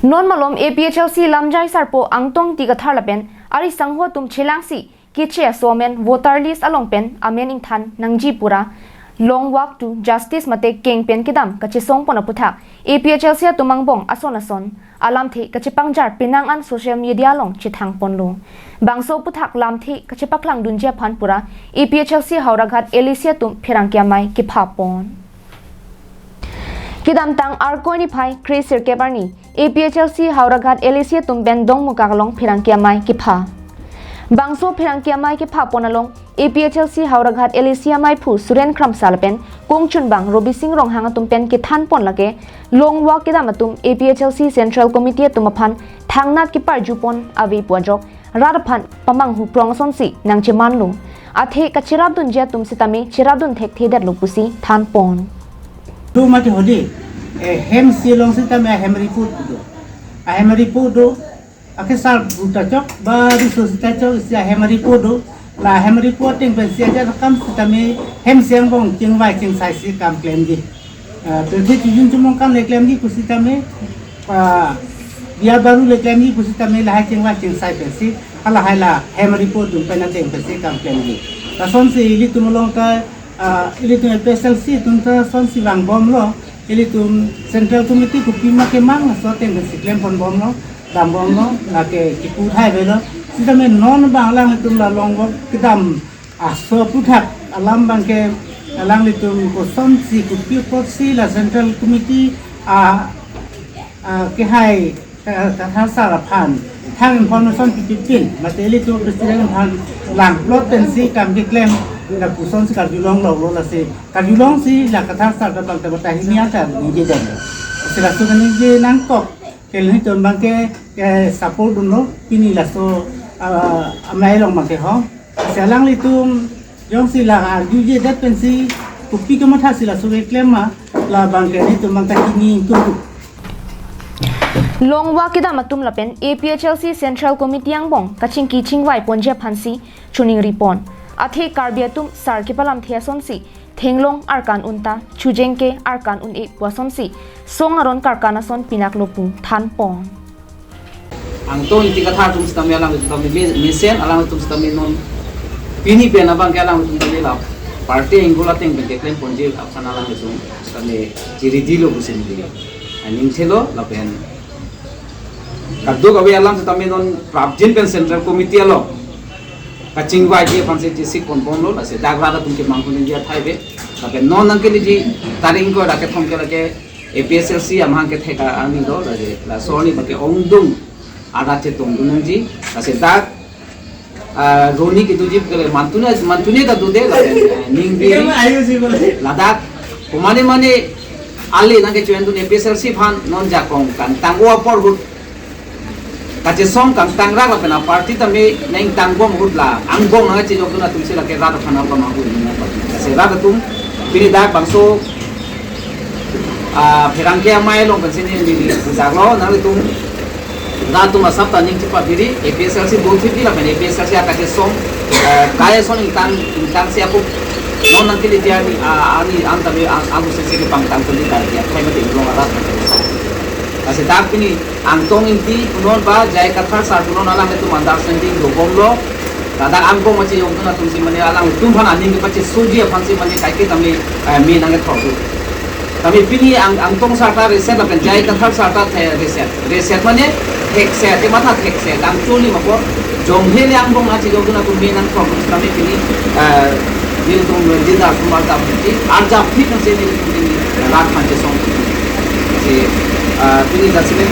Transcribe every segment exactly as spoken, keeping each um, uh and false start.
Non malom A P H L C lamjai sarpo Angtong Ingti Kathar lapen ari sangho atum chelangsi keche aso amen voter list along pen amen ingthan nangji pura Long Walk to Justice mate keng pen kedam kachesong pon aputhak A P H L C atum angbong ason ason alamthe kachepangjar penang an social media along chethang ponlo. Bangso aputhak lamthe kachepaklang dunji aphan pura A P H L C Howraghat L A C atum pherangke amei kepha pon. Kedamtang Arkoi niphai kre sirkep arni A P H L C Howraghat L A C atum pen Dongmukak along pherangke amei kepha. Bangso pherangke amei kepha pon along A P H L C Howraghat L A C ameiphu Suren Kramsa lapen kongchunbang Robising Ronghang atum pen kethan pon lake Long Walk kedam atum A P H L C Central Committee atum aphan thangnat keparju pon ave pu ajok rat aphan pamanghu prong asonsi nangchemanlo. Athe kacherap dunji atum sitame cherap dun thekthedetlo pusi than pon. Tu mati hodi, eh, hem si along sitame ahem report do. Ahem report do. Ake sar buta chok, ba riso sita chok, isi ahem report do. La ahem report ateng pensi ajat akam sitame hem si angbong chingvai chingsai si kam klemji. Ah, pirthe chijun chumong kan le klemji pusitame, ah, biar baru le klemji pusitame lahai chingvai chingsai pensi, halahai la hem report atum pen ateng pensi kam klemji. Lasonsi ilitum along ta, ah, ilitum A P H L C atum ta lasonsi vangbomlo, ilitum Central Committee kopima kemang laso ateng pensi klem ponbomlo, dambomlo, lake kipu thai avelo. Sitame non abang alanglitum la Long Walk kedam aso aputhak alam abangke alanglitum kosonsi kopi apotsi la Central Committee a, a kehai, eh, Kathar sar aphan thang information pipipin mate ilitum president aphan langplot pensi kam keklem la pusonsi karjulong longlo, lasi karjulongsi la Kathar sar ta bang ta bata hini ata ningje dam. Si laso ningje nangkok ke ilitum abangke, ke support dunlo pini laso, ah, amei along abangke ho. Si alanglitum jongsi la arjujedet pensi kopi kamathasi laso keklem ma, labangke ilitum abang ta hini ingtung. Long Walk kedam atum lapen A P H L C Central Committee angbong kachingki chingvai ponji aphansi choningri pon. Athe Karbi atum sar kepalamthe asonsi thenglong arkan un ta chujeng ke arkan un-e pu asonsi song aron karkan ason pinaklo pu than pon. Angtong Ingti Kathar atum sitame alanglitum sitame me-, mesen alanglitum sitame non pini pen abangke alanglitum sitame la party angle ateng pen keklem ponji aphan alanglitum sitame chiri dilo pusi ningje. Aning thelo lapen kadokave alam sitame non prapjin pen Central Committee along kachingvaiji aphansi chesik ponbomlo, lasi dak rat atum kemang pon ningje athai ave. Lapen non nangkeleji tarik ingkoi ra kethom ke lake A P H L C amahang kethek arni do, lake laso arni abangke ongdung arat chetongdun nangji, lasi dak, ah, roni kedoji ke le mantune, mantune ta dode, lake, eh, ningve. Ayo si bole. Ladak, komane mane ale nangkechoendun A P H L C aphan non jakong kangtang-o apor ahut kachesong kangtangrak lapen aparty tame nangtangbom ahut la angbong nangkachejokdun atumsi lake rat aphan apam ahut nang. Lasi rat atum pini dak bangso, ah, pherangke amei along pensi neli jaklo, nanglitum rat atum asap ta ning chepabiri, A P H L C booth fifty lapen A P H L C akachesong, eh, kai ason ingtang, ingtangsi ako non nangkeleji arni, ah, arni an tame ang, ang sese kepangtang tuli kali ya, thai mati long arat. Lasi dak pini Angtong Ingti punon ba J I Kathar sar punon alanglitum understanding dobomlo. Ladak angbong kachejokdun atumsi mane alanglitum aphan aning kepachesoji aphansi mane kaike tame, eh, me nangkethok. Tame pini ang, Angtong sar ta reset lapen J I Kathar sar ta the reset. Reset mane thekset, te matha thekset. Angcholi mako jonghe le angbong kachejokdun atum me nangkethok tame pini, eh, nelitum leader sumar ta pini arjap thik nangsi nelitum pini rat aphan chesong. Si, eh, pini dasile.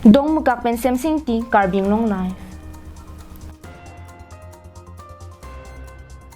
Dongmukak pen Semsing Ingti, Karbi Anglong Live.